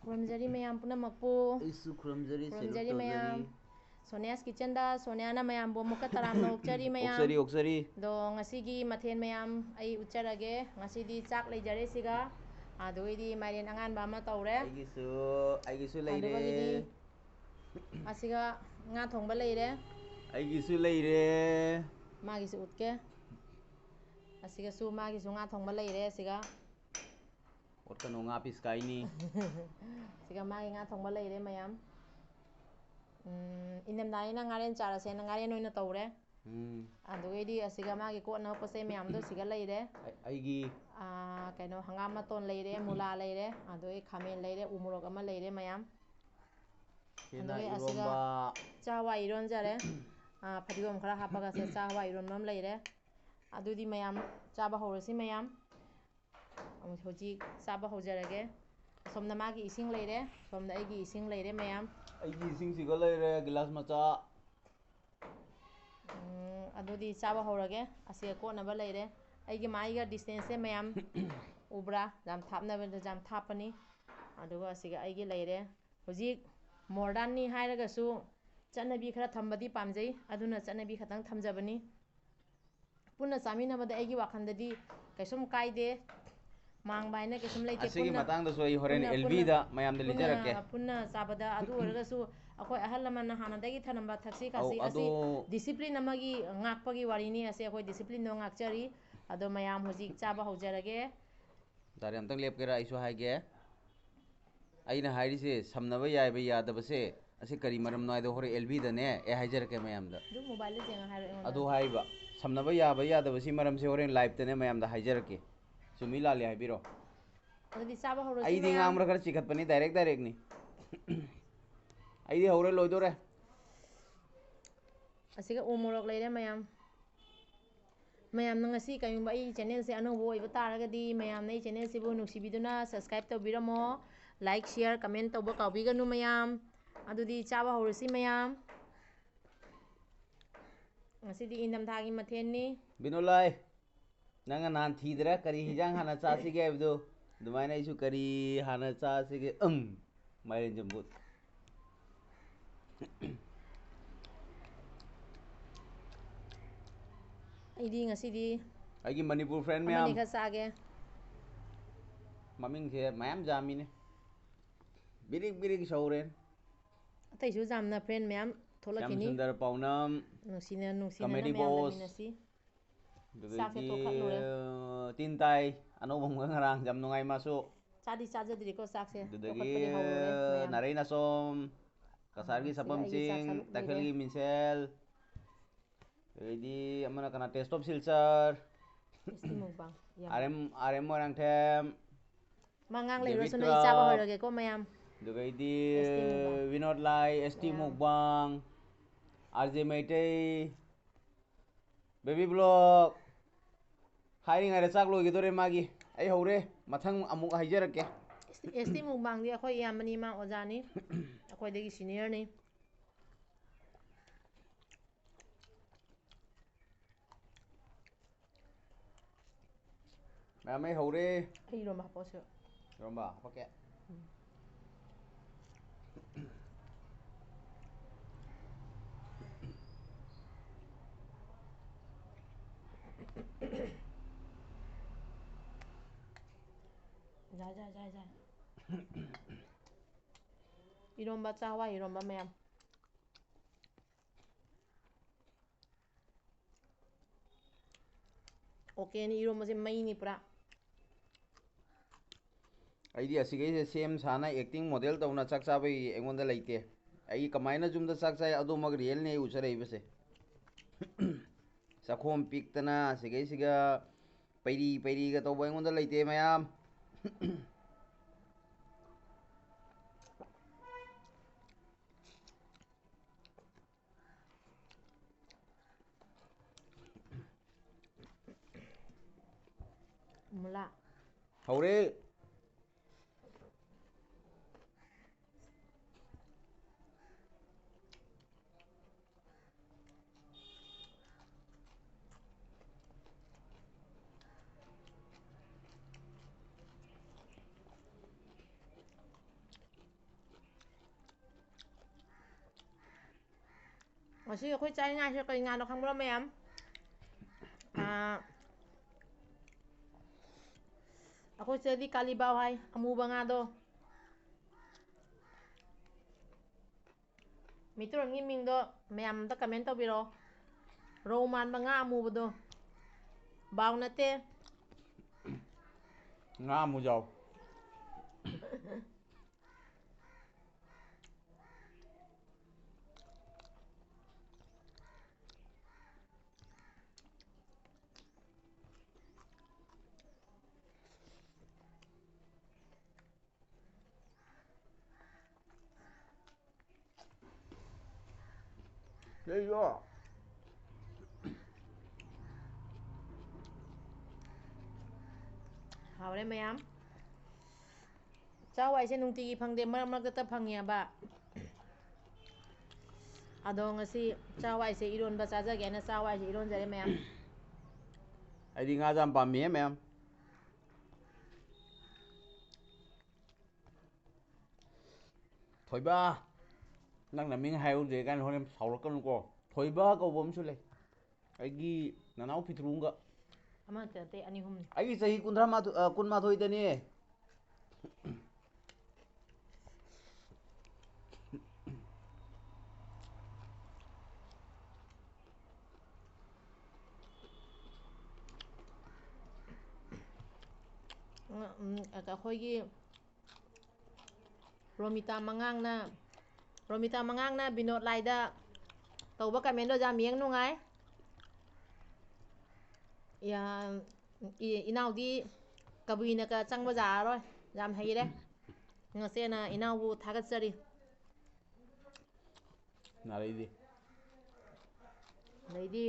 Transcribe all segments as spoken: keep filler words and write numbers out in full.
ꯈꯨꯔꯨꯝꯖꯔꯤ ꯃꯌꯥꯝ ꯄꯨꯝꯅꯃꯛꯄꯨ꯫ ꯑꯩꯁꯨ ꯈꯨꯔꯨꯝꯖꯔꯤ, salute ꯈꯨꯔꯨꯝꯖꯔꯤ ꯃꯌꯥꯝ꯫ ꯇꯧꯖꯔꯤ꯫ Sonia's Kitchenꯗ ꯁꯣꯅꯤꯌꯥꯅ ꯃꯌꯥꯝꯕꯨ ꯑꯃꯨꯛꯀ ꯇꯔꯥꯝꯅ ꯑꯣꯛꯆꯔꯤ ꯃꯌꯥꯝ꯫ ꯑꯣꯛꯆꯔꯤ, ꯑꯣꯛꯆꯔꯤ꯫ ꯑꯗꯣ ꯉꯁꯤꯒꯤ ꯃꯊꯦꯜ ꯃꯌꯥꯝ ꯑꯩ ꯎꯠꯆꯔꯒꯦ꯫ ꯉꯁꯤꯗꯤ ꯆꯥꯛ ꯂꯩꯖꯔꯦ ꯁꯤꯒ, ꯑꯗꯨꯒꯤꯗꯤ ꯃꯥꯏꯔꯦꯟ ꯑꯉꯥꯟꯕ ꯑꯃ ꯇꯧꯔꯦ꯫ ꯑꯩꯒꯤꯁꯨ, ꯑꯩꯒꯤꯁꯨ ꯂꯩꯔꯦ꯫ ꯑꯗꯨꯒꯤꯗꯤ ꯑꯁꯤꯒ ꯉꯥ ꯊꯣꯡꯕ ꯂꯩꯔꯦ꯫ ꯑꯩꯒꯤꯁꯨ ꯂꯩꯔꯦ꯫ ꯃꯥꯒꯤꯁꯨ ꯎꯠꯀꯦ꯫ ꯑꯁꯤꯒꯁꯨ ꯃꯥꯒꯤꯁꯨ ꯉꯥ ꯊꯣꯡꯕ ꯂꯩꯔꯦ ꯑꯁꯤꯒ꯫ ꯑꯣꯠꯀꯅꯨ, ꯉꯥ piece ꯀꯥꯏꯅꯤ꯫ ꯁꯤꯒ ꯃꯥꯒꯤ ꯉꯥ ꯊꯣꯡꯕ ꯂꯩꯔꯦ ꯃꯌꯥꯝ꯫ ꯎꯝ, ꯏꯪꯊꯝꯊꯥꯅꯤꯅ ꯉꯥꯔꯦꯟ ꯆꯥꯔꯁꯦꯅ ꯉꯥꯔꯦꯟ ꯑꯣꯏꯅ ꯇꯧꯔꯦ꯫ ꯎꯝ꯫ ꯑꯗꯨꯒꯩꯗꯤ ꯑꯁꯤꯒ ꯃꯥꯒꯤ ꯀꯣꯠꯅꯕ ꯄꯣꯠ ꯆꯩ ꯃꯌꯥꯝꯗꯣ ꯁꯤꯒ ꯂꯩꯔꯦ꯫ ꯑꯩ-, ꯑꯩꯒꯤ ꯑꯥ, ꯀꯩꯅꯣ, ꯍꯪꯒꯥꯝ ꯃꯇꯣꯟ ꯂꯩꯔꯦ, ꯃꯨꯂꯥ ꯂꯩꯔꯦ, ꯑꯗꯨꯗꯒꯤ ꯈꯥꯃꯦꯟ ꯂꯩꯔꯦ, ꯎ ꯃꯣꯔꯣꯛ ꯑꯃ ꯂꯩꯔꯦ ꯃꯌꯥꯝ꯫ ꯁꯤꯅ ꯑꯗꯨꯒꯤ ꯑꯁꯤꯒ ꯏꯔꯣꯝꯕ꯫ ꯆꯥꯛ ꯍꯋꯥꯏ ꯏꯔꯣꯟꯖꯔꯦ꯫ ꯑꯥ, ꯐꯗꯤꯒꯣꯝ ꯈꯔ ꯍꯥꯞꯄꯒ ꯁꯦ ꯆꯥꯛ ꯍꯋꯥꯏ ꯏꯔꯣꯟꯕ ꯑꯃ ꯂꯩꯔꯦ꯫ ꯑꯗꯨꯗꯤ ꯃꯌꯥꯝ ꯆꯥꯕ ꯍꯧꯔꯁꯤ ꯃꯌꯥꯝ꯫ ꯍꯧꯖꯤꯛ ꯆꯥꯕ ꯍꯧꯖꯔꯒꯦ꯫ ꯑꯁꯣꯝꯗ ꯃꯥꯒꯤ ꯏꯁꯤꯡ ꯂꯩꯔꯦ, ꯁꯣꯝꯗ ꯑꯩꯒꯤ ꯏꯁꯤꯡ ꯂꯩꯔꯦ ꯃꯌꯥꯝ꯫ ꯑꯩꯒꯤ ꯏꯁꯤꯡꯁꯤꯒ ꯂꯩꯔꯦ, ꯒꯤꯂꯥꯁ ꯃꯆꯥ꯫ ꯎꯝ, ꯑꯗꯨꯗꯤ ꯆꯥꯕ ꯍꯧꯔꯒꯦ꯫ ꯑꯁꯤꯒ ꯀꯣꯠꯅꯕ ꯂꯩꯔꯦ꯫ ꯑꯩꯒꯤ ꯃꯥꯏꯒ distanceꯁꯦ ꯃꯌꯥꯝ ꯎꯕ꯭ꯔꯥ? ꯌꯥꯝ ꯊꯥꯞꯅꯕꯗ ꯌꯥꯝ ꯊꯥꯞꯄꯅꯤ꯫ ꯑꯗꯨꯒ ꯑꯁꯤꯒ ꯑꯩꯒꯤ ꯂꯩꯔꯦ꯫ ꯍꯧꯖꯤꯛ modernꯅꯤ ꯍꯥꯏꯔꯒꯁꯨ ꯆꯠꯅꯕꯤ ꯈꯔ ꯊꯝꯕꯗꯤ ꯄꯥꯝꯖꯩ꯫ ꯑꯗꯨꯅ ꯆꯠꯅꯕꯤ ꯈꯛꯇꯪ ꯊꯝꯖꯕꯅꯤ꯫ ꯄꯨꯟꯅ ꯆꯥꯃꯤꯟꯅꯕꯗ ꯑꯩꯒꯤ ꯋꯥꯈꯜꯗꯗꯤ ꯀꯩꯁꯨꯝ ꯀꯥꯏꯗꯦ꯫ ꯃꯥꯡꯕ ꯍꯥꯏꯅ ꯀꯩꯁꯨꯝ ꯂꯩꯇꯦ꯫ ꯑꯁꯤꯒꯤ ꯄꯨꯟꯅ, ꯃꯇꯥꯡꯗꯁꯨ ꯑꯩ ꯍꯣꯔꯦꯟ ꯄꯨꯟꯅ, ꯑꯦꯜꯕꯤꯗ ꯄꯨꯟꯅ, ꯃꯌꯥꯝꯗ ꯄꯨꯟꯅ, ꯂꯤꯖꯔꯛꯀꯦ꯫ ꯄꯨꯟꯅ ꯆꯥꯕꯗ ꯑꯗꯨ ꯑꯣꯏꯔꯒꯁꯨ ꯑꯩꯈꯣꯏ ꯑꯍꯜ ꯂꯃꯟꯅ ꯍꯥꯟꯅꯗꯒꯤ ꯊꯝꯂꯝꯕ ꯊꯛꯁꯤ ꯑꯧ, ꯈꯥꯁꯤ ꯑꯁꯤ ꯑꯗꯣ discipline ꯑꯃꯒꯤ ꯉꯥꯛꯄꯒꯤ ꯋꯥꯔꯤꯅꯤ꯫ ꯑꯁꯤ ꯑꯩꯈꯣꯏ displineꯗꯣ ꯉꯥꯛꯆꯔꯤ꯫ ꯑꯗꯣ ꯃꯌꯥꯝ ꯍꯧꯖꯤꯛ ꯆꯥꯕ ꯍꯧꯖꯔꯒꯦ꯫ ꯗꯥꯏꯔꯦꯛ ꯑꯝꯇꯪ ꯂꯦꯞꯀꯦꯔꯥ? ꯑꯩꯁꯨ ꯍꯥꯏꯒꯦ꯫ ꯑꯩꯅ ꯍꯥꯏꯔꯤꯁꯦ ꯁꯝꯅꯕ ꯌꯥꯏꯕ ꯌꯥꯗꯕꯁꯦ ꯑꯁꯤ ꯀꯔꯤ ꯃꯔꯝꯅꯣ ꯍꯥꯏꯗꯣ ꯍꯣꯔꯦꯟ ꯑꯦꯜꯕꯤꯗꯅꯦ ꯑꯩ ꯍꯥꯏꯖꯔꯛꯀꯦ ꯃꯌꯥꯝꯗ꯫ ꯑꯗꯨ mobileꯗ ꯌꯦꯡꯉ ꯍꯥꯏꯔꯣ ꯑꯩꯉꯣꯟꯗ꯫ ꯑꯗꯨ ꯍꯥꯏꯕ, ꯁꯝꯅꯕ ꯌꯥꯕ ꯌꯥꯗꯕꯁꯤ ꯃꯔꯝꯁꯦ ꯍꯣꯔꯦꯟ liveꯇꯅꯦ ꯃꯌꯥꯝꯗ ꯍꯥꯏꯖꯔꯛꯀꯦ꯫ ꯆꯨꯝꯃꯤ ꯂꯥꯜꯂꯤ ꯍꯥꯏꯕꯤꯔꯣ꯫ ꯑꯗꯨꯗꯤ ꯆꯥꯕ ꯍꯧꯔꯁꯤ ꯑꯩꯗꯤ ꯃꯌꯥꯝ꯫ ꯉꯥꯡꯕꯗ ꯈꯔ ꯆꯤꯈꯠꯄꯅꯤ, direct directꯅꯤ꯫ ꯑꯩꯗꯤ ꯍꯧꯔꯦ, ꯂꯣꯏꯗꯣꯔꯦ꯫ ꯑꯁꯤꯒ ꯎ ꯃꯣꯔꯣꯛ ꯂꯩꯔꯦ ꯃꯌꯥꯝ꯫ ꯃꯌꯥꯝꯅ ꯉꯁꯤ ꯀꯔꯤꯒꯨꯝꯕ ꯑꯩ channelꯁꯦ ꯑꯅꯧꯕ ꯑꯣꯏꯕ ꯇꯥꯔꯒꯗꯤ ꯃꯌꯥꯝꯅ ꯑꯩ channelꯁꯤꯕꯨ ꯅꯨꯡꯁꯤꯕꯤꯗꯨꯅ subscribe ꯇꯧꯕꯤꯔꯝꯃꯣ꯫ Like, share, comment ꯇꯧꯕ ꯀꯥꯎꯕꯤꯒꯅꯨ ꯃꯌꯥꯝ꯫ ꯑꯗꯨꯗꯤ ꯆꯥꯕ ꯍꯧꯔꯁꯤ ꯃꯌꯥꯝ꯫ ꯉꯁꯤꯗꯤ ꯏꯪꯊꯝꯊꯥꯒꯤ ꯃꯊꯦꯜꯅꯤ꯫ ꯕꯤꯅꯣꯂꯥꯏ, ꯅꯪꯅ ꯅꯍꯥꯟ ꯊꯤꯗ꯭ꯔꯥ ꯀꯔꯤ ꯍꯤꯟꯖꯥꯡ ꯍꯥꯟꯅ ꯆꯥꯁꯤꯒꯦ ꯍꯥꯏꯕꯗꯨ? ꯑꯗꯨꯃꯥꯏꯅ ꯑꯩꯁꯨ ꯀꯔꯤ ꯍꯥꯟꯅ ꯆꯥꯁꯤꯒꯦ? ꯎꯝ, ꯃꯥꯏꯔꯦꯟ ꯆꯝꯐꯨꯠ꯫ ꯑꯩꯗꯤ ꯉꯁꯤꯗꯤ ꯑꯩꯒꯤ ꯃꯅꯤꯄꯨꯔ ꯐ꯭ꯔꯦꯟ ꯑꯃꯅꯤ ꯃꯌꯥꯝ, ꯈꯔ ꯆꯥꯒꯦ꯫ ꯃꯃꯤꯡꯁꯦ ꯃꯌꯥꯝ ꯌꯥꯝꯃꯤꯅꯦ, ꯕꯤꯔꯤꯛ ꯕꯤꯔꯤꯛ ꯁꯧꯔꯦ꯫ ꯑꯇꯩꯁꯨ ꯌꯥꯝꯅ ꯐ꯭ꯔꯦꯟ ꯃꯌꯥꯝ ꯊꯣꯛꯂꯛꯈꯤꯅꯤ꯫ ꯁ꯭ꯌꯥꯝꯁꯨꯟꯗꯔ ꯄꯥꯎꯅꯝ, ꯅꯨꯡꯁꯤꯅ ꯅꯨꯡꯁꯤꯅꯅ Comedy ꯃꯌꯥꯝ Boss, ꯂꯩꯃꯤꯟꯅꯁꯤ꯫ ꯆꯥꯛꯁꯦ ꯑꯗꯨꯗꯒꯤ ꯇꯣꯛꯈꯠꯂꯨꯔꯦ꯫ ꯇꯤꯟ ꯇꯥꯏ ꯑꯅꯧꯕ ꯑꯃꯒ ꯉꯔꯥꯡ ꯌꯥꯝ ꯅꯨꯡꯉꯥꯏ ꯃꯥꯁꯨ꯫ ꯆꯥꯗꯤ ꯆꯥꯖꯗ꯭ꯔꯤꯀꯣ ꯆꯥꯛꯁꯦ꯫ ꯑꯗꯨꯗꯒꯤ ꯇꯣꯛꯈꯠꯄꯗꯤ ꯍꯧꯔꯨꯔꯦ ꯃꯌꯥꯝ꯫ ꯅꯥꯔꯩ ꯅꯥꯆꯣꯝ, ꯀꯁꯥꯔꯒꯤ ꯉꯁꯤꯗꯤ ꯁꯥꯄꯝ ꯑꯩꯒꯤ ꯆꯥꯛ ꯆꯤꯡ, ꯁꯔꯨꯛ ꯂꯩꯔꯦ꯫ ꯇꯈꯦꯜꯒꯤ ꯃꯤꯡꯁꯦꯜ, ꯑꯗꯩꯗꯤ ꯑꯃꯅ ꯀꯅꯥ, Taste of Silchar, ꯇꯦꯁꯇꯤ ꯃꯨꯛꯕꯥꯡ ꯌꯥꯝ꯫ R M, R M Moirangthem, ꯃꯉꯥꯡ David ꯂꯩꯔꯨꯔꯁꯨꯅ ꯑꯩ ꯆꯥꯕ Krop, ꯍꯧꯔꯒꯦꯀꯣ ꯃꯌꯥꯝ꯫ ꯑꯗꯨꯗꯒꯤꯗꯤ Taste of ꯃꯨꯛꯕꯥꯡ꯫ ꯕꯤꯅꯣꯗ ꯂꯥꯏ, ꯑꯦꯁ ꯇꯤ ꯃꯌꯥꯝ꯫ ꯃꯨꯛꯕꯥꯡ, R J Meitei, baby block. ꯍꯥꯏꯔꯤꯉꯩꯗ ꯆꯥꯛ ꯂꯣꯏꯒꯗꯣꯔꯦ ꯃꯥꯒꯤ꯫ ꯑꯩ ꯍꯧꯔꯦ, ꯃꯊꯪ ꯑꯃꯨꯛ ꯍꯥꯏꯖꯔꯛꯀꯦ꯫ ꯑꯦꯁ ꯇꯤ ꯃꯨꯛꯕꯥꯡꯗꯤ ꯑꯩꯈꯣꯏ ꯏꯌꯥꯝꯕꯅꯤ, ꯃꯥ ꯑꯣꯖꯥꯅꯤ, ꯑꯩꯈꯣꯏꯗꯒꯤ ꯁꯤꯅꯤꯌꯔꯅꯤ꯫ ꯃꯌꯥꯝ ꯑꯩ ꯍꯧꯔꯦ꯫ ꯑꯩ ꯏꯔꯣꯝꯕ ꯍꯥꯞꯄꯛꯑꯣꯁꯨ꯫ ꯏꯔꯣꯝꯕ ꯍꯥꯞꯄꯛꯀꯦ꯫ ꯎꯝ꯫ ꯌꯥꯏ, ꯌꯥꯏ, ꯌꯥꯏ, ꯌꯥꯏ꯫ ꯏꯔꯣꯝꯕ ꯆꯥ, ꯍꯋꯥꯏ ꯏꯔꯣꯝꯕ ꯃꯌꯥꯝ꯫ ꯑꯣꯀꯦꯅꯤ, ꯏꯔꯣꯝꯕꯁꯦ ꯃꯩꯅꯤ ꯄꯨꯔꯥ꯫ ꯑꯩꯗꯤ ꯑꯁꯤꯈꯩꯁꯦ ꯁꯦꯝ ꯁꯥꯅ acting model ꯇꯧꯅ ꯆꯥꯛ ꯆꯥꯕꯩ ꯑꯩꯉꯣꯟꯗ ꯂꯩꯇꯦ꯫ ꯑꯩ ꯀꯃꯥꯏꯅ ꯌꯨꯝꯗ ꯆꯥꯛ ꯆꯥꯏ ꯑꯗꯨꯃꯛ realꯅꯤ ꯑꯩ ꯎꯖꯔꯛꯏꯕꯁꯦ꯫ ꯆꯥꯛꯈꯣꯝ ꯄꯤꯛꯇꯅ ꯑꯁꯤꯈꯩꯁꯤꯒ ꯄꯩꯔꯤ ꯄꯩꯔꯤꯒ ꯇꯧꯕ ꯑꯩꯉꯣꯟꯗ ꯂꯩꯇꯦ ꯃꯌꯥꯝ꯫ ꯃꯨꯂꯥ꯫ ꯍꯧꯔꯦ꯫ ꯉꯁꯤ ꯑꯩꯈꯣꯏ ꯆꯥꯅꯤꯡꯉꯥꯏꯁꯦ ꯀꯔꯤ ꯉꯥꯅꯣ ꯈꯪꯕ꯭ꯔꯣ, ꯃꯌꯥꯝ? ꯑꯥ, ꯑꯩꯈꯣꯏ ꯆꯦꯗꯤ ꯀꯥꯂꯤꯕꯥꯎ ꯍꯥꯏ, ꯑꯃꯨꯕ ꯉꯥꯗꯣ꯫ ꯃꯩꯇꯩꯔꯣꯟꯒꯤ ꯃꯤꯡꯗꯣ ꯃꯌꯥꯝ ꯑꯝꯇ comment ꯇꯧꯕꯤꯔꯛꯑꯣ꯫ ꯔꯧ ꯃꯥꯟꯕ ꯉꯥ ꯑꯃꯨꯕꯗꯣ꯫ ꯕꯥꯎ ꯅꯠꯇꯦ꯫ ꯉꯥ ꯑꯃꯨꯖꯥꯎ꯫ ꯂꯩꯌꯣ꯫ ꯍꯥꯎꯔꯦ ꯃꯌꯥꯝ꯫ ꯆꯥꯎ ꯍꯥꯏꯁꯦ ꯅꯨꯡꯇꯤꯒꯤ ꯐꯪꯗꯦ, ꯃꯔꯛ ꯃꯔꯛꯇ ꯐꯪꯉꯦꯕ꯫ ꯑꯗꯣ ꯉꯁꯤ ꯆꯥꯎ ꯍꯥꯏꯁꯦ ꯏꯔꯣꯟꯕ ꯆꯥꯖꯒꯦ ꯍꯥꯏꯅ ꯆꯥꯎ ꯍꯥꯏꯁꯦ ꯏꯔꯣꯟꯖꯔꯦ ꯃꯌꯥꯝ꯫ ꯑꯩꯗꯤ ꯉꯥꯁꯦ ꯌꯥꯝ ꯄꯥꯝꯃꯤꯍꯦ ꯃꯌꯥꯝ꯫ ꯊꯣꯏꯕ, ꯅꯪ ꯅꯃꯤꯡ ꯍꯥꯏꯍꯧꯗ꯭ꯔꯦ ꯀꯥꯏꯅ ꯍꯣꯔꯦꯟ ꯁꯥꯎꯔꯛꯀꯅꯨꯀꯣ꯫ ꯊꯣꯏꯕ ꯀꯧꯕ ꯑꯃꯁꯨ ꯂꯩ꯫ ꯑꯩꯒꯤ ꯅꯅꯥꯎ ꯄꯤꯇ꯭ꯔꯨ ꯑꯃꯒ꯫ ꯑꯃ ꯅꯠꯇꯦ, ꯅꯠꯇꯦ, ꯑꯅꯤ ꯑꯍꯨꯝꯅꯤ꯫ ꯑꯩꯒꯤ ꯆꯍꯤ ꯀꯨꯟꯊ꯭ꯔꯥ ꯃꯥꯊꯣꯏ, ꯑ, ꯀꯨꯟꯃꯥꯊꯣꯏꯗꯅꯦ꯫ ꯎꯝ, ꯎꯝ, ꯑꯩꯈꯣꯏꯒꯤ ꯔꯣꯃꯤꯇꯥ ꯃꯉꯥꯡꯅ, ꯔꯣꯃꯤꯇꯥ ꯃꯉꯥꯡꯅ ꯕꯤꯅꯣꯗ ꯂꯥꯏꯗ ꯇꯧꯕ comment ꯗꯣ ꯌꯥꯝ ꯌꯦꯡ ꯅꯨꯡꯉꯥꯏ꯫ ꯌꯥ-, ꯏ-, ꯏꯅꯥꯎꯗꯤ ꯀꯕꯨꯏꯅꯒ ꯆꯪꯕ ꯌꯥꯔꯔꯣꯏ, ꯌꯥꯝ ꯍꯩꯔꯦ꯫ ꯉꯁꯦꯅ ꯏꯅꯥꯎꯕꯨ ꯊꯥꯒꯠꯆꯔꯤ꯫ ꯅꯥꯔꯩꯗꯤ꯫ ꯑꯗꯩꯗꯤ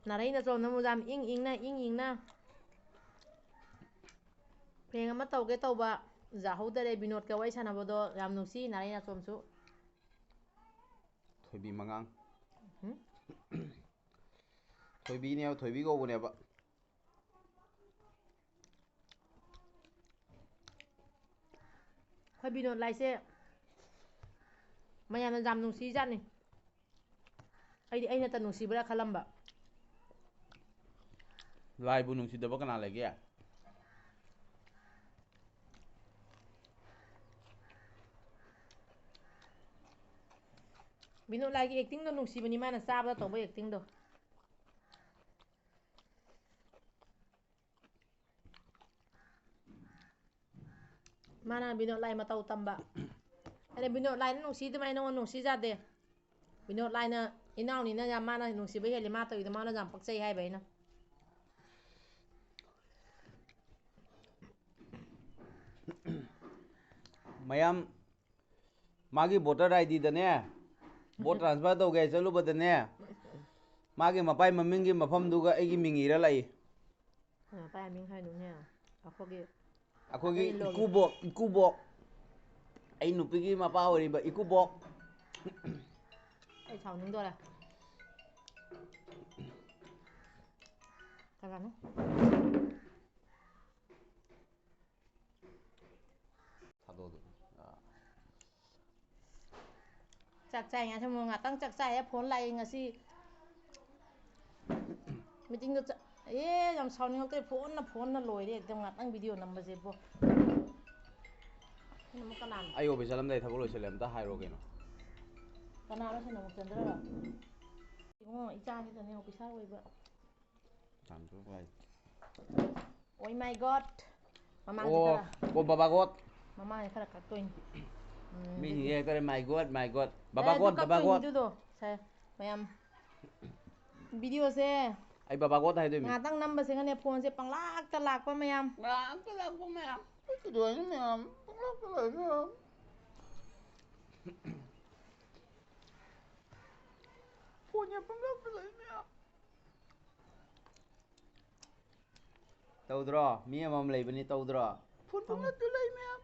ꯅꯥꯔꯩ ꯅꯥꯆꯣꯝꯅ ꯑꯃꯨꯛ ꯌꯥꯝ ꯏꯪ ꯏꯪꯅ, ꯏꯪ ꯏꯪꯅ ꯄ꯭ꯔꯦꯡ ꯑꯃ ꯇꯧꯒꯦ ꯇꯧꯕ, ꯌꯥꯍꯧꯗꯔꯦ꯫ ꯕꯤꯅꯣꯗꯀ ꯋꯥꯔꯤ ꯁꯥꯟꯅꯕꯗꯣ ꯌꯥꯝ ꯅꯨꯡꯁꯤ, ꯅꯥꯔꯩ ꯅꯥꯆꯣꯝꯁꯨ꯫ ꯊꯣꯏꯕꯤ ꯃꯉꯥꯡ꯫ ꯎꯝ? ꯊꯣꯏꯕꯤꯅꯦꯕ, ꯊꯣꯏꯕꯤ ꯀꯧꯕꯅꯦꯕ꯫ ꯑꯩꯈꯣꯏ ꯕꯤꯅꯣꯗ ꯂꯥꯏꯁꯦ ꯃꯌꯥꯝꯅ ꯌꯥꯝ ꯅꯨꯡꯁꯤꯖꯥꯠꯅꯤ꯫ ꯑꯩꯗꯤ ꯑꯩꯅꯇ ꯅꯨꯡꯁꯤꯕ꯭ꯔꯥ ꯈꯜꯂꯝꯕ꯫ ꯂꯥꯏꯕꯨ ꯅꯨꯡꯁꯤꯗꯕ ꯀꯅꯥ ꯂꯩꯒꯦ? ꯕꯤꯅꯣꯗ ꯂꯥꯏꯒꯤ acting ꯗꯣ ꯅꯨꯡꯁꯤꯕꯅꯤ, ꯃꯥꯅ ꯆꯥꯕꯗ ꯇꯧꯕ acting ꯗꯣ꯫ ꯃꯥꯅ ꯕꯤꯅꯣꯗ ꯂꯥꯏ ꯃꯇꯧ ꯇꯝꯕ꯫ ꯑꯗ ꯕꯤꯅꯣꯗ ꯂꯥꯏꯅ ꯅꯨꯡꯁꯤ ꯑꯗꯨꯃꯥꯏꯅ ꯅꯉꯣꯟ ꯅꯨꯡꯁꯤꯖꯥꯗꯦ꯫ ꯕꯤꯅꯣꯗ ꯂꯥꯏꯅ ꯏꯅꯥꯎꯅꯤꯅ ꯌꯥꯝ ꯃꯥꯅ ꯅꯨꯡꯁꯤꯕ ꯍꯦꯜꯂꯤ, ꯃꯥ ꯇꯧꯔꯤꯗꯣ ꯃꯥꯅ ꯌꯥꯝ ꯄꯛꯆꯩ ꯍꯥꯏꯕ ꯑꯩꯅ꯫ ꯃꯌꯥꯝ, ꯃꯥꯒꯤ voter ID ꯗꯅꯦ, vote transfer ꯇꯧꯒꯦ ꯍꯥꯏ ꯆꯠꯂꯨꯕꯗꯅꯦ, ꯃꯥꯒꯤ ꯃꯄꯥꯏ ꯃꯃꯤꯡꯒꯤ ꯃꯐꯝꯗꯨꯒ ꯑꯩꯒꯤ ꯃꯤꯡ ꯏꯔ ꯂꯥꯛꯏ꯫ ꯀꯩꯅꯣ ꯃꯄꯥꯏ ꯃꯃꯤꯡ ꯍꯥꯏꯅꯣꯅꯦ? ꯑꯩꯈꯣꯏꯒꯤ ꯑꯩꯈꯣꯏꯒꯤ ꯑꯩꯈꯣꯏ ꯂꯣꯒꯤ ꯏꯀꯨꯕꯣꯛ, ꯏꯀꯨꯕꯣꯛ꯫ ꯑꯩ ꯅꯨꯄꯤꯒꯤ ꯃꯄꯥ ꯑꯣꯏꯔꯤꯕ ꯏꯀꯨꯕꯣꯛ꯫ ꯑꯩ ꯁꯥꯎꯅꯤꯡꯗꯣꯔꯦ꯫ ꯀꯅꯥꯅꯣ? ꯊꯥꯗꯣꯛꯑꯣ ꯑꯗꯨꯝ꯫ ꯑꯥ꯫ ꯆꯥꯛ ꯆꯥꯏꯉꯩ ꯁꯨꯝ ꯉꯥꯛꯇꯪ ꯆꯥꯛ ꯆꯥꯏꯌꯦ, phone ꯂꯥꯛꯑꯦ ꯉꯁꯤ꯫ Meeting ꯗ ꯆꯠ-, ꯑꯦ, ꯌꯥꯝ ꯁꯥꯎꯅꯤꯡꯉꯛꯇꯣꯏ, phone ꯅ, phone ꯅ ꯂꯣꯏꯔꯦ ꯑꯦꯛꯗꯝ, ꯉꯥꯛꯇꯪ video ꯅꯝꯕꯁꯦꯕꯣ꯫ ꯁꯤꯅ ꯑꯃꯨꯛ ꯀꯅꯥꯅꯣ? ꯑꯩ office ꯆꯠꯂꯝꯗꯥꯏ ꯊꯕꯛ ꯂꯣꯏꯁꯤꯜꯂꯦ, ꯑꯝꯇ ꯍꯥꯏꯔꯣ ꯀꯩꯅꯣ꯫ ꯀꯅꯥꯅꯣ ꯁꯤꯅ ꯑꯃꯨꯛ ꯆꯟꯗ꯭ꯔꯒ? ꯏꯕꯨꯡꯉꯣ, ꯏꯆꯥꯁꯤꯗꯅꯦ officer ꯑꯣꯏꯕ꯫ ꯆꯥꯝꯊꯣꯛꯄ ꯍꯥꯏ꯫ Oh my God꯫ ꯃꯃꯥꯡꯁꯦ ꯑꯣ, ꯈꯔ, ꯑꯣ, ꯕꯕꯥ God꯫ ꯃꯃꯥꯡꯁꯦ ꯈꯔ ꯀꯛꯇꯣꯏꯅꯤ꯫ ꯎꯝ, ꯃꯤꯁꯤꯡꯁꯦ ꯑꯗꯨꯗꯤ꯫ ꯍꯦꯛꯇ, "My God, my God, ꯕꯕꯥ ꯑꯦ, ꯑꯗꯨ God, ꯕꯕꯥ God"꯫ ꯀꯛꯇꯣꯏꯅꯤꯗꯨꯗꯣ꯫ ꯁꯦ, ꯃꯌꯥꯝ꯫ Video ꯁꯦ ꯑꯩ ꯕꯕꯥ God ꯍꯥꯏꯗꯣꯏꯅꯤ꯫ ꯉꯥꯛꯇꯪ ꯅꯝꯕꯁꯤꯒꯅꯦ phone ꯁꯦ ꯄꯪꯂꯥꯛꯇ ꯂꯥꯛꯄ ꯃꯌꯥꯝ꯫ ꯄꯪꯂꯥꯛꯇ ꯂꯥꯛꯄ ꯃꯌꯥꯝ꯫ ꯀꯩꯗꯧꯔꯤꯅꯣ ꯃꯌꯥꯝ? ꯄꯪꯂꯥꯛꯇ ꯂꯥꯛꯏ ꯃꯌꯥꯝ꯫ Phone ꯁꯦ ꯄꯪꯂꯥꯛꯇ ꯂꯥꯛꯏ ꯃꯌꯥꯝ꯫ ꯇꯧꯗ꯭ꯔꯣ? ꯃꯤ ꯑꯃꯃꯝ ꯂꯩꯕꯅꯤ, ꯇꯧꯗ꯭ꯔꯣ? Phone ꯇꯧ꯫ ꯄꯪꯂꯥꯛꯇ ꯂꯥꯛꯏ ꯃꯌꯥꯝ꯫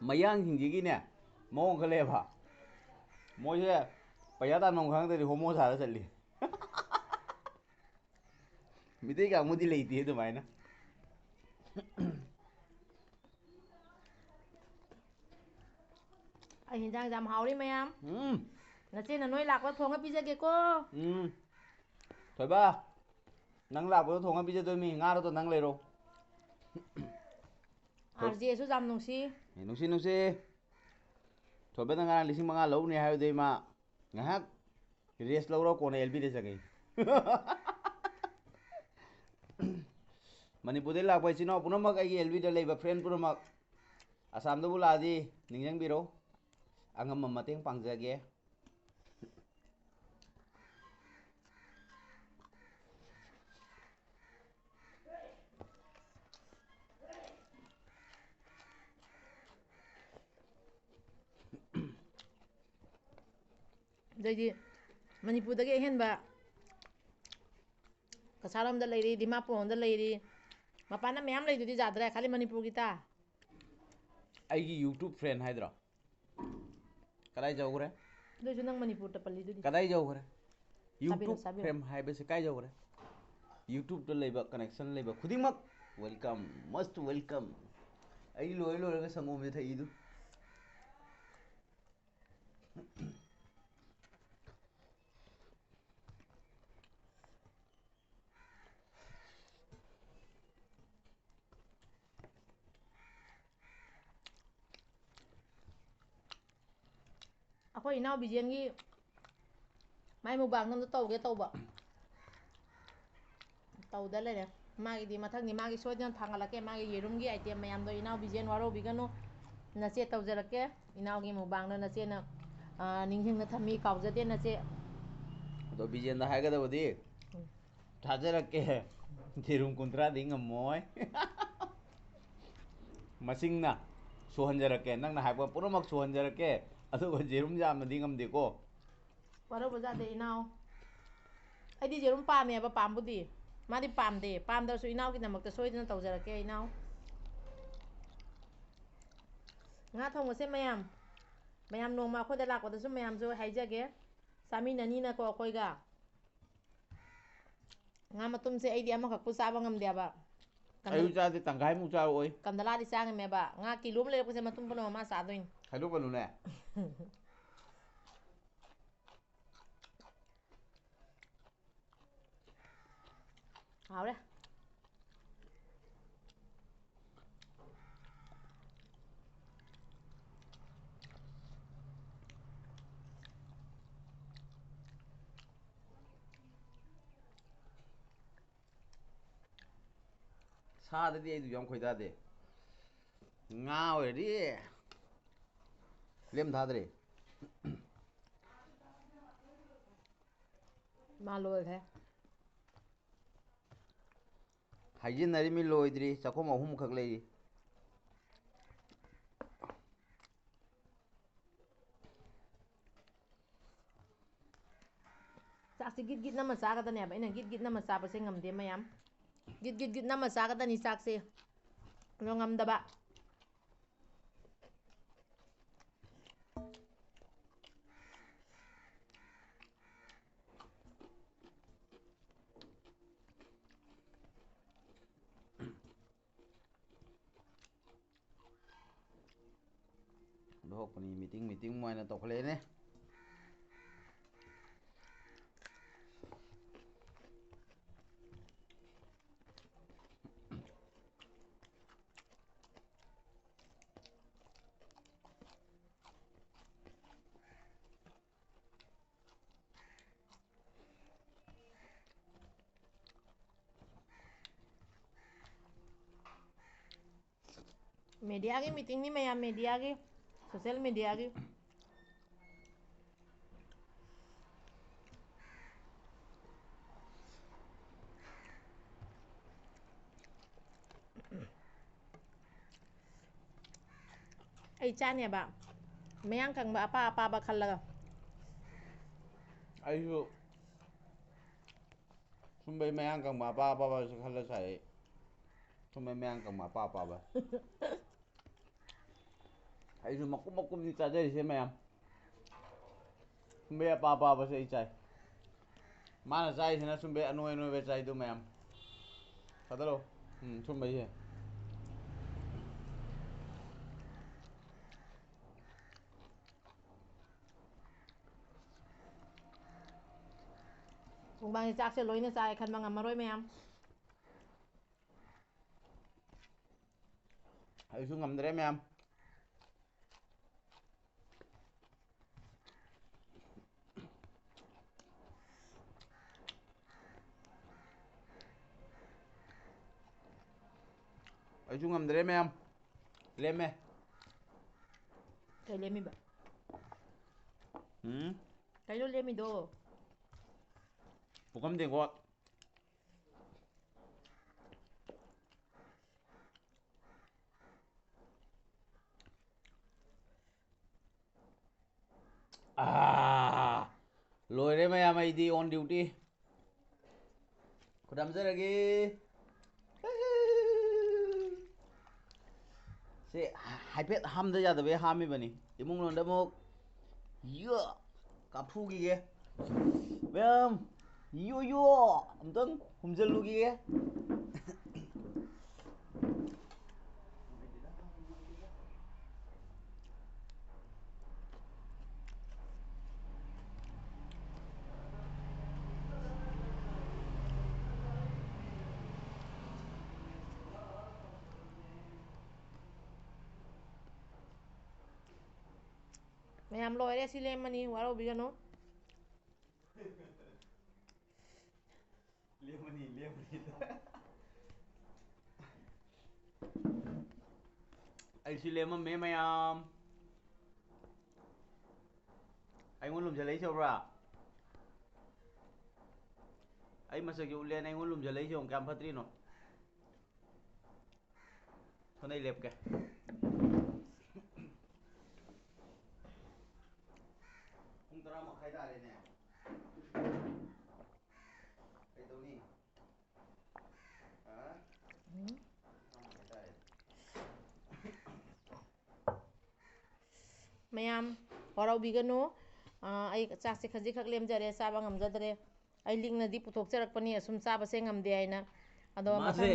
ꯃꯌꯥꯡꯁꯤꯡꯁꯤꯒꯤꯅꯦ, ꯃꯑꯣꯡ ꯈꯔ ꯂꯩꯌꯦꯕ꯫ ꯃꯣꯏꯁꯦ ꯄꯩꯁꯥ ꯇꯥꯟꯐꯝ ꯈꯪꯗ꯭ꯔꯗꯤ homo ꯁꯥꯔ ꯆꯠꯂꯤ꯫ ꯃꯤꯇꯩ ꯀꯥꯡꯕꯨꯗꯤ ꯂꯩꯇꯦ ꯑꯗꯨꯃꯥꯏꯅ꯫ ꯑꯩ ꯍꯤꯟꯖꯥꯡꯁꯦ ꯌꯥꯝ ꯍꯥꯎꯔꯤ ꯃꯌꯥꯝ꯫ ꯎꯝ ꯅꯆꯦꯅ ꯅꯣꯏ ꯂꯥꯛꯄꯗ ꯊꯣꯡꯉ ꯄꯤꯖꯒꯦꯀꯣ꯫ ꯎꯝ ꯊꯣꯏꯕ, ꯅꯪ ꯂꯥꯛꯄꯗꯣ ꯊꯣꯡꯉ ꯄꯤꯖꯗꯣꯏꯃꯤ꯫ ꯉꯥꯔꯣꯗꯣ ꯅꯪ ꯂꯩꯔꯣ꯫ ꯑꯥꯔ ꯖꯦꯁꯨ ꯌꯥꯝ ꯅꯨꯡꯁꯤ꯫ ꯑꯦ, ꯅꯨꯡꯁꯤ ꯅꯨꯡꯁꯤ꯫ ꯊꯣꯏꯕꯅ ꯉꯔꯥꯡ ꯂꯤꯁꯤꯡ ꯃꯉꯥ ꯂꯧꯅꯤ ꯍꯥꯏꯕꯗꯩ ꯃꯥ ꯉꯥꯏꯍꯥꯛ ꯔꯦꯁ ꯂꯧꯔ ꯀꯣꯟꯅ ꯑꯦꯜ ꯕꯤꯗ ꯆꯪꯉꯛꯏ꯫ ꯃꯅꯤꯄꯨꯔꯗꯩ ꯂꯥꯛꯄ ꯏꯆꯤꯟ ꯏꯅꯥꯎ ꯄꯨꯝꯅꯃꯛ, ꯑꯩꯒꯤ ꯑꯦꯜ ꯕꯤꯗ ꯂꯩꯕ ꯐ꯭ꯔꯦꯟ ꯄꯨꯝꯅꯃꯛ, ꯑꯁꯥꯝꯗꯕꯨ ꯂꯥꯛꯑꯗꯤ ꯅꯤꯡꯁꯤꯡꯕꯤꯔꯣ꯫ ꯑꯉꯝꯕ ꯃꯇꯦꯡ ꯄꯥꯡꯖꯒꯦ꯫ ꯑꯗꯩꯗꯤ ꯃꯅꯤꯄꯨꯔꯗꯒꯤ ꯑꯍꯦꯟꯕ ꯀꯁꯥꯔꯣꯝꯗ ꯂꯩꯔꯤ, ꯗꯤꯃꯥꯄꯨꯔ ꯂꯣꯝꯗ ꯂꯩꯔꯤ, ꯃꯄꯥꯟꯗ ꯃꯌꯥꯝ ꯂꯩꯗꯨꯗꯤ ꯌꯥꯗ꯭ꯔꯦ, ꯈꯥꯂꯤ ꯃꯅꯤꯄꯨꯔꯒꯤ ꯇꯥ꯫ ꯑꯩꯒꯤ ꯌꯨꯇ꯭ꯌꯨꯕ ꯐ꯭ꯔꯦꯟ ꯍꯥꯏꯗ꯭ꯔꯣ? ꯀꯗꯥꯏ ꯌꯧꯈ꯭ꯔꯦ? ꯑꯗꯨꯏꯁꯨ ꯅꯪ ꯃꯅꯤꯄꯨꯔꯗ ꯄꯜꯂꯤꯗꯨꯗꯤ꯫ ꯀꯗꯥꯏ ꯌꯧꯈ꯭ꯔꯦ? ꯆꯥꯕꯤꯔꯣ, ꯌꯨꯇ꯭ꯌꯨꯕ ꯆꯥꯕꯤꯔꯣ꯫ ꯐ꯭ꯔꯦꯟ ꯍꯥꯏꯕꯁꯤ ꯀꯥꯏ ꯌꯧꯈ꯭ꯔꯦ? ꯌꯨꯇ꯭ꯌꯨꯕꯇ ꯂꯩꯕ, ꯀꯅꯦꯛꯁꯟ ꯂꯩꯕ ꯈꯨꯗꯤꯡꯃꯛ, welcome, most welcome. ꯑꯩ ꯂꯣꯏꯔ ꯂꯣꯏꯔꯒ ꯁꯪꯒꯣꯝꯁꯦ ꯊꯛꯏꯗꯨ꯫ ꯑꯩꯈꯣꯏ ꯏꯅꯥꯎ ꯕꯤꯖꯦꯟꯒꯤ ꯃꯥꯏ ꯃꯨꯛꯕꯥꯡꯗꯣ ꯑꯝꯇ ꯇꯧꯒꯦ ꯇꯧꯕ꯫ ꯇꯧꯗ ꯂꯩꯔꯦ꯫ ꯃꯥꯒꯤꯗꯤ ꯃꯊꯪꯗꯤ ꯃꯥꯒꯤ ꯁꯣꯏꯗꯅ ꯊꯥꯡꯒꯠꯂꯛꯀꯦ꯫ ꯃꯥꯒꯤ ꯌꯦꯔꯨꯝꯒꯤ ꯑꯥꯏꯇꯦꯝ ꯃꯌꯥꯝꯗꯣ ꯏꯅꯥꯎ ꯕꯤꯖꯦꯟ ꯋꯥꯔꯧꯕꯤꯒꯅꯨ꯫ ꯅꯆꯦ ꯇꯧꯖꯔꯛꯀꯦ꯫ ꯏꯅꯥꯎꯒꯤ ꯃꯨꯛꯕꯥꯡꯗꯣ ꯅꯆꯦꯅ, ꯑ, ꯅꯤꯡꯁꯤꯡꯅ ꯊꯝꯃꯤ꯫ ꯀꯥꯎꯖꯗꯦ ꯅꯆꯦ꯫ ꯑꯗꯣ ꯕꯤꯖꯦꯟꯗ ꯍꯥꯏꯒꯗꯕꯗꯤ, ꯎꯝ꯫ ꯊꯥꯖꯔꯛꯀꯦ꯫ ꯌꯦꯔꯨꯝ ꯀꯨꯟꯊ꯭ꯔꯥꯗꯤ ꯉꯝꯃꯣꯏ꯫ ꯃꯁꯤꯡꯅ ꯁꯨꯍꯟꯖꯔꯛꯀꯦ꯫ ꯅꯪꯅ ꯍꯥꯏꯕ ꯄꯨꯝꯅꯃꯛ ꯁꯨꯍꯟꯖꯔꯛꯀꯦ꯫ ꯑꯗꯨꯒ ꯌꯦꯔꯨꯝ ꯌꯥꯝꯅꯗꯤ ꯉꯝꯗꯦꯀꯣ꯫ ꯋꯥꯔꯧꯕ ꯌꯥꯗꯦ ꯏꯅꯥꯎ꯫ ꯑꯩꯗꯤ ꯌꯦꯔꯨꯝ ꯄꯥꯝꯃꯦꯕ, ꯄꯥꯝꯕꯨꯗꯤ꯫ ꯃꯥꯗꯤ ꯄꯥꯝꯗꯦ꯫ ꯄꯥꯝꯗ꯭ꯔꯁꯨ ꯏꯅꯥꯎꯒꯤꯗꯃꯛꯇ ꯁꯣꯏꯗꯅ ꯇꯧꯖꯔꯛꯀꯦ ꯏꯅꯥꯎ꯫ ꯉꯥ ꯊꯣꯡꯕꯁꯦ ꯃꯌꯥꯝ, ꯃꯌꯥꯝ ꯅꯣꯡꯃ ꯑꯩꯈꯣꯏꯗ ꯂꯥꯛꯄꯗꯁꯨ ꯃꯌꯥꯝꯁꯨ ꯍꯥꯏꯖꯒꯦ, ꯆꯥꯃꯤꯟꯅꯅꯤꯅꯀꯣ ꯑꯩꯈꯣꯏꯒ꯫ ꯉꯥ ꯃꯇꯨꯝꯁꯦ ꯑꯩꯗꯤ ꯑꯃꯈꯛꯄꯨ ꯆꯥꯕ ꯉꯝꯗꯦꯕ꯫ ꯑꯩꯁꯨ ꯆꯥꯗꯦ, ꯇꯪꯈꯥꯏꯃꯨꯛ ꯆꯥꯔꯛꯑꯣꯏ꯫ ꯀꯟꯗꯂꯥꯗꯤ ꯆꯥ ꯉꯝꯃꯦꯕ꯫ ꯉꯥ ꯀꯤꯂꯣ ꯑꯃ ꯂꯩꯔꯛꯄꯁꯦ ꯃꯇꯨꯝ ꯄꯨꯝꯅꯃꯛ ꯃꯥ ꯆꯥꯗꯣꯏꯅꯤ꯫ ꯈꯥꯏꯗꯣꯛꯀꯅꯨꯅꯦ꯫ ꯍꯥꯎꯔꯦ꯫ ꯁꯥꯗꯗꯤ ꯑꯩꯗꯨ ꯌꯥꯝ ꯈꯣꯏꯗꯥꯗꯦ꯫ ꯉꯥ ꯑꯣꯏꯔꯗꯤ ꯂꯦꯝ ꯊꯥꯗ꯭ꯔꯦ꯫ ꯃꯥ ꯂꯣꯏꯈ꯭ꯔꯦ꯫ ꯍꯥꯏꯖꯤꯟꯅꯔꯤꯃꯤ ꯂꯣꯏꯗ꯭ꯔꯤ, ꯆꯥꯛꯈꯨꯝ ꯑꯍꯨꯝꯈꯛ ꯂꯩꯔꯤ꯫ ꯆꯥꯛꯁꯤ ꯒꯤꯠ ꯒꯤꯠ ꯅꯝꯃ ꯆꯥꯒꯗꯅꯦꯕ꯫ ꯑꯩꯅ ꯒꯤꯠ ꯒꯤꯠ ꯅꯝꯃ ꯆꯥꯕꯁꯦ ꯉꯝꯗꯦ ꯃꯌꯥꯝ꯫ ꯒꯤꯠ ꯒꯤꯠ ꯒꯤꯠ ꯅꯝꯃ ꯆꯥꯒꯗꯅꯤ ꯆꯥꯛꯁꯦ꯫ ꯑꯗꯣ ꯉꯝꯗꯕ꯫ ꯂꯣꯛꯄꯅꯤ, meeting meeting ꯑꯣꯏꯅ ꯇꯧꯈꯠꯂꯛꯑꯦꯅꯦ꯫ Mediaꯒꯤ meetingꯅꯤ ꯃꯌꯥꯝ, mediaꯒꯤ, social mediaꯒꯤ꯫ ꯑꯩ ꯆꯥꯅꯦꯕ ꯃꯌꯥꯡ ꯀꯪꯕ ꯑꯄꯥ ꯑꯄꯥꯕ ꯈꯜꯂꯒ꯫ ꯑꯩꯁꯨ ꯁꯨꯝꯕꯩ ꯃꯌꯥꯡ ꯀꯪꯕ ꯑꯄꯥ ꯑꯄꯥꯕꯁꯨ ꯈꯜꯂ ꯆꯥꯏ ꯑꯩ꯫ ꯁꯨꯝꯕꯩ ꯃꯌꯥꯡ ꯀꯪꯕ ꯑꯄꯥ ꯑꯄꯥꯕ꯫ ꯑꯩꯁꯨ ꯃꯀꯨꯞ ꯃꯀꯨꯞꯅꯤ ꯆꯥꯖꯔꯤꯁꯦ ꯃꯌꯥꯝ꯫ ꯁꯨꯝꯕꯩ ꯑꯄꯥ ꯑꯄꯥꯕꯁꯦ ꯑꯩ ꯆꯥꯏ꯫ ꯃꯥꯅ ꯆꯥꯏꯁꯤꯅ ꯁꯨꯝꯕꯩ ꯑꯅꯣꯏ ꯑꯅꯣꯏꯕ ꯆꯥꯏꯗꯣ ꯃꯌꯥꯝ꯫ ꯊꯥꯗꯔꯣ꯫ ꯎꯝ, ꯁꯨꯝꯕꯩꯁꯦ꯫ ꯃꯨꯛꯕꯥꯡꯒꯤ ꯆꯥꯛꯁꯦ ꯂꯣꯏꯅ ꯆꯥꯏ ꯈꯟꯕ ꯉꯝꯃꯔꯣꯏ ꯃꯌꯥꯝ꯫ ꯑꯩꯁꯨ ꯉꯝꯗ꯭ꯔꯦ ꯃꯌꯥꯝ꯫ ꯑꯩꯁꯨ ꯉꯝꯗ꯭ꯔꯦ ꯃꯌꯥꯝ꯫ ꯂꯦꯝꯃꯦ꯫ ꯀꯩ ꯂꯦꯝꯃꯤꯕ? ꯎꯝ? ꯀꯩꯅꯣ ꯂꯦꯝꯃꯤꯗꯣ? ꯄꯨꯈꯝ ꯇꯦꯡꯀꯣꯠ꯫ ꯑꯥ, ꯂꯣꯏꯔꯦ ꯃꯌꯥꯝ, ꯑꯩꯗꯤ on duty꯫ ꯈꯨꯗꯥꯝꯖꯔꯒꯦ꯫ ꯁꯦ ꯍꯥꯏꯐꯦꯠ ꯍꯥꯝꯗ ꯌꯥꯗꯕꯩ ꯍꯥꯝꯃꯤꯕꯅꯤ꯫ ꯏꯃꯨꯡ ꯂꯣꯝꯗ ꯑꯃꯨꯛ ꯌꯣ ꯀꯥꯞꯐꯨꯈꯤꯒꯦ꯫ ꯃꯌꯥꯝ, ꯌꯣ ꯌꯣ ꯑꯝꯇꯪ ꯍꯨꯝꯖꯜꯂꯨꯈꯤꯒꯦ꯫ ꯃꯌꯥꯝ ꯂꯣꯏꯔꯦ, ꯁꯤ ꯂꯦꯝꯃꯅꯤ, ꯋꯥꯔꯧꯕꯤꯒꯅꯨ꯫ ꯂꯦꯝꯃꯅꯤ, ꯂꯦꯝꯃꯅꯤ꯫ ꯑꯩꯁꯨ ꯂꯦꯝꯃꯝꯃꯦ ꯃꯌꯥꯝ꯫ ꯑꯩꯉꯣꯟꯗ ꯂꯨꯝꯁꯤꯜꯂꯛꯏꯁꯦ ꯎꯕ꯭ꯔꯥ? ꯑꯩ ꯃꯁꯛꯁꯦ ꯎꯠꯂꯦꯅ ꯑꯩꯉꯣꯟꯗ ꯂꯨꯝꯁꯤꯜꯂꯛꯏꯁꯦ ꯌꯦꯡꯉꯨ, ꯀꯌꯥꯝ ꯐꯠꯇ꯭ꯔꯤꯅꯣ꯫ ꯁꯣꯝꯗ ꯑꯩ ꯂꯦꯞꯀꯦ꯫ ꯄꯨꯡ ꯇꯔꯥ ꯃꯈꯥꯏ ꯇꯥꯔꯦꯅꯦ꯫ ꯀꯩꯗꯧꯅꯤ? ꯍꯥ? ꯎꯝ꯫ ꯇꯔꯥ ꯃꯈꯥꯏ ꯇꯥꯔꯦ꯫ ꯃꯌꯥꯝ ꯋꯥꯔꯧꯕꯤꯒꯅꯨ꯫ ꯑꯥ, ꯑꯩ ꯆꯥꯛꯁꯦ ꯈꯖꯤꯛꯈꯛ ꯂꯦꯝꯖꯔꯦ, ꯆꯥꯕ ꯉꯝꯖꯗ꯭ꯔꯦ꯫ ꯑꯩ ꯂꯤꯛꯅꯗꯤ ꯄꯨꯊꯣꯛꯆꯔꯛꯄꯅꯤ ꯑꯁꯨꯝ ꯆꯥꯕꯁꯦ ꯉꯝꯗꯦ ꯍꯥꯏꯅ꯫ ꯑꯗꯣ ꯃꯥꯁꯦ ꯃꯊꯪ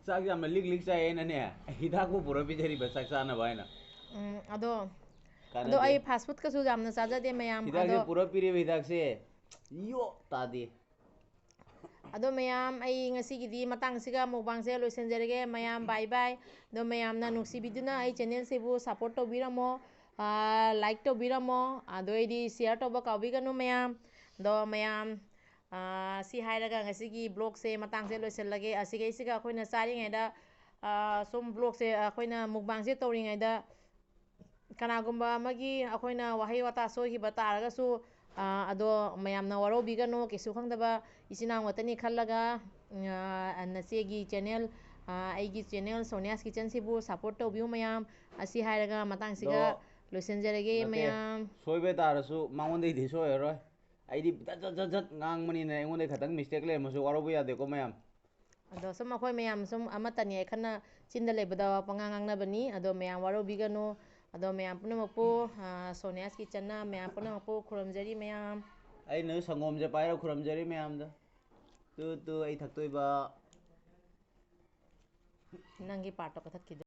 ꯆꯥꯛ ꯌꯥꯝꯅ ꯂꯤꯛ ꯂꯤꯛ ꯆꯥꯏꯌꯦꯅꯅꯦ, ꯍꯤꯗꯥꯛꯄꯨ ꯄꯨꯔ ꯄꯤꯖꯔꯤꯕ ꯆꯥꯛ ꯆꯥꯅꯕ ꯍꯥꯏꯅ꯫ ꯎꯝ, ꯑꯗꯣ ꯑꯗꯣ ꯀꯥꯟꯅꯗꯦ꯫ ꯑꯩ ꯐꯥꯁ ꯐꯨꯗꯀꯁꯨ ꯌꯥꯝꯅ ꯆꯥꯖꯗꯦ ꯃꯌꯥꯝ꯫ ꯍꯤꯗꯥꯛꯁꯦ ꯑꯗꯣ ꯄꯨꯔ ꯄꯤꯔꯤꯕ ꯍꯤꯗꯥꯛꯁꯦ, ꯌꯣ ꯇꯥꯗꯦ꯫ ꯑꯗꯣ ꯃꯌꯥꯝ, ꯑꯩ ꯉꯁꯤꯒꯤꯗꯤ ꯃꯇꯥꯡꯁꯤꯒ ꯃꯨꯛꯕꯥꯡꯁꯦ ꯂꯣꯏꯁꯤꯟꯖꯔꯒꯦ꯫ ꯃꯌꯥꯝ, ꯕꯥꯏ ꯕꯥꯏ꯫ ꯑꯗꯣ ꯃꯌꯥꯝꯅ ꯅꯨꯡꯁꯤꯕꯤꯗꯨꯅ ꯑꯩ ꯆꯦꯅꯦꯜꯁꯤꯕꯨ ꯁꯞꯄꯣꯔꯠ ꯇꯧꯕꯤꯔꯝꯃꯣ, ꯂꯥꯏꯛ ꯇꯧꯕꯤꯔꯝꯃꯣ, ꯑꯗꯣ ꯑꯩꯗꯤ ꯁꯤꯌꯥꯔ ꯇꯧꯕ ꯀꯥꯎꯕꯤꯒꯅꯨ ꯃꯌꯥꯝ꯫ ꯑꯗꯣ ꯃꯌꯥꯝ, ꯁꯤ ꯍꯥꯏꯔꯒ ꯉꯁꯤꯒꯤ ꯕ꯭ꯂꯣꯒꯁꯦ ꯃꯇꯥꯡꯁꯦ ꯂꯣꯏꯁꯤꯜꯂꯒꯦ꯫ ꯑꯁꯤꯒꯩꯁꯤꯒ ꯑꯩꯈꯣꯏꯅ ꯆꯥꯔꯤꯉꯩꯗ, ꯁꯨꯝ ꯕ꯭ꯂꯣꯒꯁꯦ ꯑꯩꯈꯣꯏꯅ ꯃꯨꯛꯕꯥꯡꯁꯦ ꯇꯧꯔꯤꯉꯩꯗ ꯀꯅꯥꯒꯨꯝꯕ ꯑꯃꯒꯤ ꯑꯩꯈꯣꯏꯅ ꯋꯥꯍꯩ ꯋꯥꯇꯥ ꯁꯣꯏꯈꯤꯕ ꯇꯥꯔꯒꯁꯨ, ꯑꯗꯣ ꯃꯌꯥꯝꯅ ꯋꯥꯔꯧꯕꯤꯒꯅꯨ, ꯀꯩꯁꯨ ꯈꯪꯗꯕ ꯏꯆꯤꯟ ꯏꯅꯥꯎ ꯉꯥꯛꯇꯅꯤ ꯈꯜꯂꯒ, ꯅꯆꯦꯒꯤ ꯆꯦꯅꯦꯜ, ꯑꯩꯒꯤ ꯆꯦꯅꯦꯜ ꯁꯣꯅꯤꯌꯥꯁ ꯀꯤꯆꯟꯁꯤꯕꯨ ꯁꯞꯄꯣꯔꯠ ꯇꯧꯕꯤꯌꯨ ꯃꯌꯥꯝ꯫ ꯑꯁꯤ ꯍꯥꯏꯔꯒ ꯃꯇꯥꯡꯁꯤꯒ ꯑꯗꯣ ꯂꯣꯏꯁꯤꯟꯖꯔꯒꯦ ꯅꯠꯇꯦ, ꯃꯌꯥꯝ꯫ ꯁꯣꯏꯕ ꯇꯥꯔꯁꯨ ꯃꯉꯣꯟꯗꯩꯗꯤ ꯁꯣꯏꯔꯔꯣꯏ꯫ ꯑꯩꯗꯤ ꯖꯠ ꯖꯠ ꯖꯠ ꯖꯠ ꯉꯥꯡꯕꯅꯤꯅ ꯑꯩꯉꯣꯟꯗ ꯈꯤꯇꯪ ꯃꯤꯁꯇꯦꯛ ꯂꯩꯔꯝꯃꯁꯨ ꯋꯥꯔꯧꯕ ꯌꯥꯗꯦꯀꯣ ꯃꯌꯥꯝ꯫ ꯑꯗꯣ ꯁꯨꯝ ꯑꯩꯈꯣꯏ ꯃꯌꯥꯝ ꯁꯨꯝ ꯑꯃꯠꯇꯅꯤ ꯍꯥꯏ ꯈꯟꯅ ꯆꯤꯟꯗ ꯂꯩꯕꯗ ꯄꯉꯥꯡ ꯉꯥꯡꯅꯕꯅꯤ꯫ ꯑꯗꯣ ꯃꯌꯥꯝ ꯋꯥꯔꯧꯕꯤꯒꯅꯨ꯫ ꯑꯗꯣ ꯃꯌꯥꯝ ꯄꯨꯝꯅꯃꯛꯄꯨ, ꯁꯣꯅꯤꯌꯥꯁ ꯀꯤꯆꯟꯅ ꯃꯌꯥꯝ ꯄꯨꯝꯅꯃꯛꯄꯨ ꯈꯨꯔꯨꯝꯖꯔꯤ ꯃꯌꯥꯝ꯫ ꯑꯩꯅ ꯁꯪꯒꯣꯝꯁꯦ ꯄꯥꯏꯔ ꯈꯨꯔꯨꯝꯖꯔꯤ ꯃꯌꯥꯝꯗ꯫ ꯇꯨ ꯇꯨ ꯑꯩ ꯊꯛꯇꯣꯏꯕ꯫ ꯅꯪꯒꯤ ꯄꯥꯔꯠꯇꯣ ꯀꯛꯊꯠꯈꯤꯗꯣꯏ꯫